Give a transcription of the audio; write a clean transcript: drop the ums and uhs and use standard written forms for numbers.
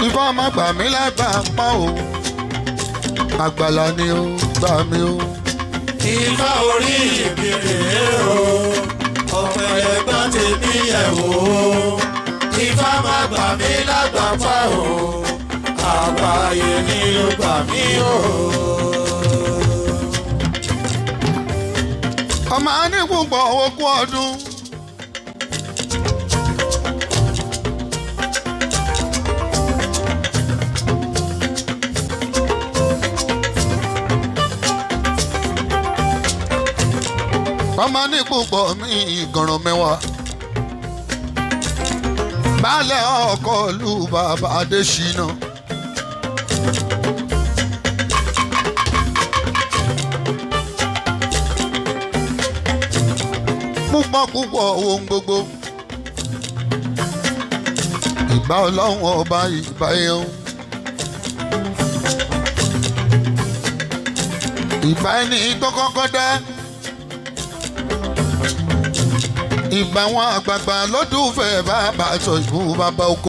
Ifá má gbà mí lágbà pa o, àgbàlá ni ó gbà mí o. Ifá orí mi rèé o, ọ̀pẹ̀lẹ̀ gbọ́ tèmi yẹ̀ wò ó. Ifá má gbà mí lágbàpá o, àgbáyé ni ó gbà mí o. Ọmọ anípùpọ̀ ogún ọdún. Ọmọ anípùpọ̀ mi ìgànràn mẹ́wàá. Baálẹ̀ ọkọ̀ ìlú bàbá Adéṣínà. Púpọ̀ púpọ̀ ohun gbogbo. Ìbà Ọlọ́run ọba, ìbà ẹ̀hún. Ìbà ẹni tó kọ́kọ́ dá. Ìbà àwọn àgbààgbà lọ́dúnfẹ̀ bàbá sọ ìbú bàbá oko.